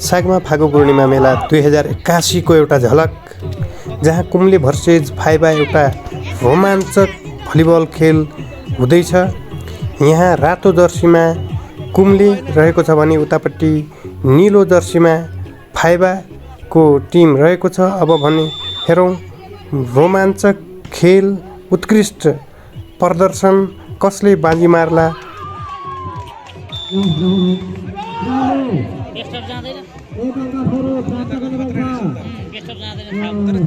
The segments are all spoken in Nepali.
सागमा फागु पूर्णिमा मेला 2081 को एउटा झलक, जहाँ कुम्ले भर्सेज फाइबा एउटा रोमाञ्चक भलिबल खेल हुँदैछ। यहाँ रातो जर्सीमा कुम्ले रहेको छ भने उतापट्टि नीलो जर्सीमा फाइबाको टिम रहेको छ। अब भने हेरौँ रोमाञ्चक खेल, उत्कृष्ट प्रदर्शन, कसले बाजी मार्ला।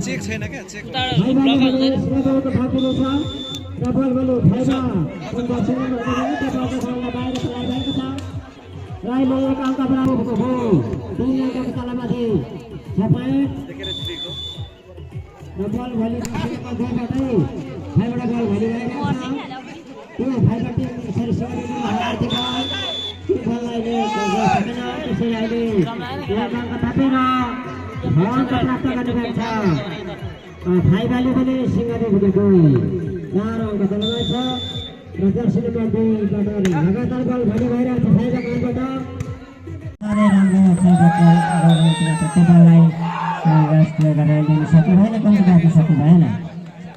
चेक छैन क्या, चेक फाइबाले पनि सिंहले भेटेको 4 अङ्क दलमा छ र जर्सी नम्बर 2 बाट लगातार बल भरि भइरहेको छ फाइबाबाट। साह्रै राम्रो खेलको टेबललाई राष्ट्रिय गरेर दिन सक्नु भएन, कम्ती गर्न सक्नु भएन।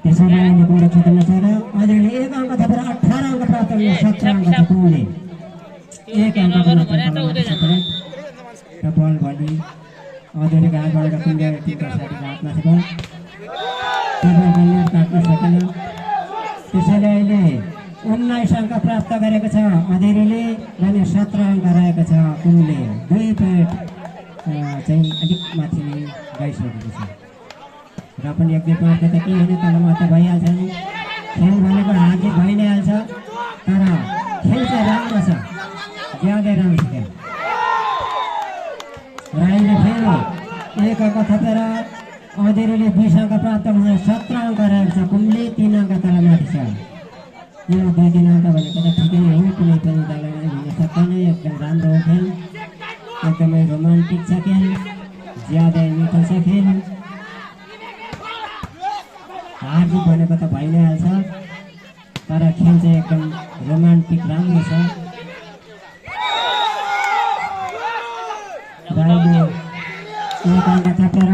त्यसैले अहिले कुरो क्षेत्रमा छ र अहिले 1 अङ्क थपेर 18 अङ्क प्राप्त गर्न 17 अङ्क छ कुम्ले। 1 अङ्क र बल भलि अधुरी घाटबाट कुम्ले टिमका साथी हातमा छ बल काट्न सकेन। त्यसैले अहिले 19 अङ्क प्राप्त गरेको छ अधेरीले भने 17 अङ्क रहेको छ कुम्ले। 2 पोइन्ट चाहिँ अलिक माथि गइसकेको छ र पनि 1-2 पोइन्ट त केही होइन, तर मात्र भइहाल्छ नि। खेल भनेको हाजिर भइ नै हाल्छ, तर खेल चाहिँ राम्रो छ, ज्यादै राम्रो खेल। र अहिले फेरि 1 अङ्क थपेर अधेरीले 20 अङ्क प्राप्त गर्न 17 अङ्क रहेको छ कुम्ले। 3 अङ्क तलमाथि छ। यो 2-3 अङ्क भनेको त ठिकै हो, कुनै पनि दलले हुन सक्दैन। एकदम राम्रो खेल, एकदमै रोमान्टिक छ खेल, ज्यादै मिठो छ खेल। हार जित भनेको त भइ नै हाल्छ, तर खेल चाहिँ एकदम रोमान्टिक राम्रो छ। राईले 1 अङ्क थपेर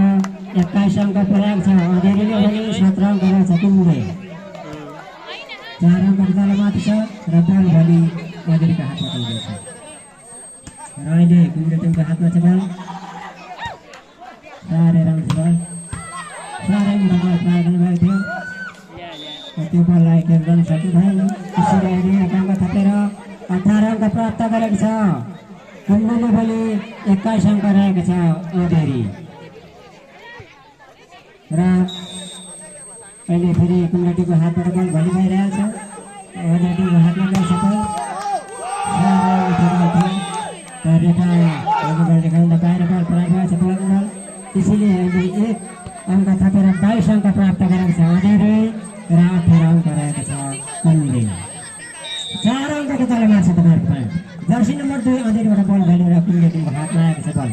21 अङ्क पुर्याएको छ अधेरीले भने 17 अङ्क रहेछ कुम्ले। 4 अङ्क तलमाथि छ र बल भलि अधेरीको हातमा पुग्दैछ। र अहिले कुम्ले टिमको हातमा छ बल। साह्रै राम्रो छ बल, साह्रै मिठो प्रयोग गर्नुभएको थियो, त्यो बललाई खेल गर्न सक्नु भएन। त्यसैले अहिले 1 अङ्क थपेर 18 अङ्क प्राप्त गरेको छ कुम्लेले भने 21 अङ्क रहेको छ अधेरी। र अहिले फेरि कुम्लेटीको हातबाट बल भलि भइरहेको छ, अधेरीको हातमा गएको छ बल। रेखाउँदा बाहिर बल पराएको छ बल। त्यसैले अहिले 1 अङ्क थपेर 22 अङ्क प्राप्त गरेको छ अधेरी र 18 अङ्क रहेको छ कुम्ले। 4 अङ्कको तलमा छ तपाईँहरूको पोइन्ट। जर्सी नम्बर 2 अधेरीबाट बल भलेर कुम्ले टिमको हातमा आएको छ बल।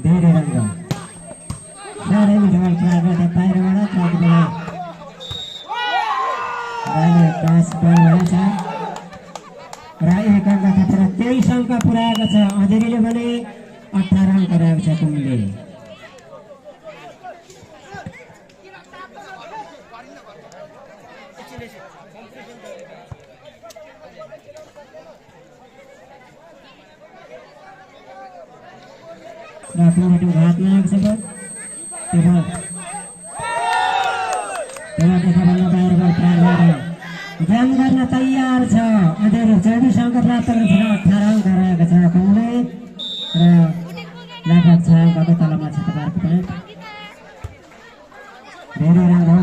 धेरै राम्रो, साह्रै मिठो बल प्रयोग गर्छ बाहिरबाट। त्यति बेला राईले टस बल भएछ र 1 अङ्क थपेर 23 अङ्क पुर्याएको छ अधेरीले भने 18 अङ्क रहेको छ कुम्ले। र कुम्लेटीको हातमा आएको छ बल। त्यो देखाभन्दा बाहिर बल प्रयोग गरेर गेम गर्न तयार छ अधेरी। 24 अङ्क प्राप्त गरेको छ, 18 अङ्क रहेको छ कुम्ले र लगभग 6 अङ्कको तलमा छ तपाईँहरूको पोइन्ट। धेरै राम्रो,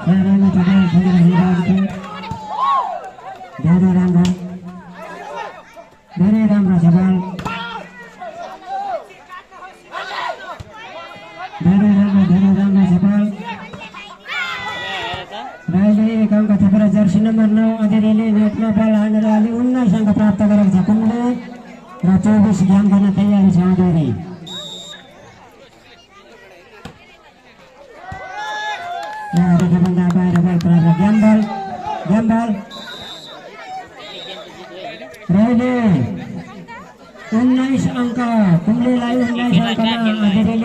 साह्रै मिठो खेल खेलिरहेको थियो, धेरै राम्रो, धेरै राम्रो छ बल, धेरै राम्रो छ बल। राईले 1 अङ्क थपेर जर्सी नम्बर 9 अधेरीले नेटमा बल हानेर अलि 19 अङ्क प्राप्त गरेको छ कुम्ले र 24 गेम गर्न तयारी छ अधेरी। देखाभन्दा बाहिर बल परेर गेम बल राईले 19 अङ्क कुम्लेलाई 19 अङ्कमा धेरै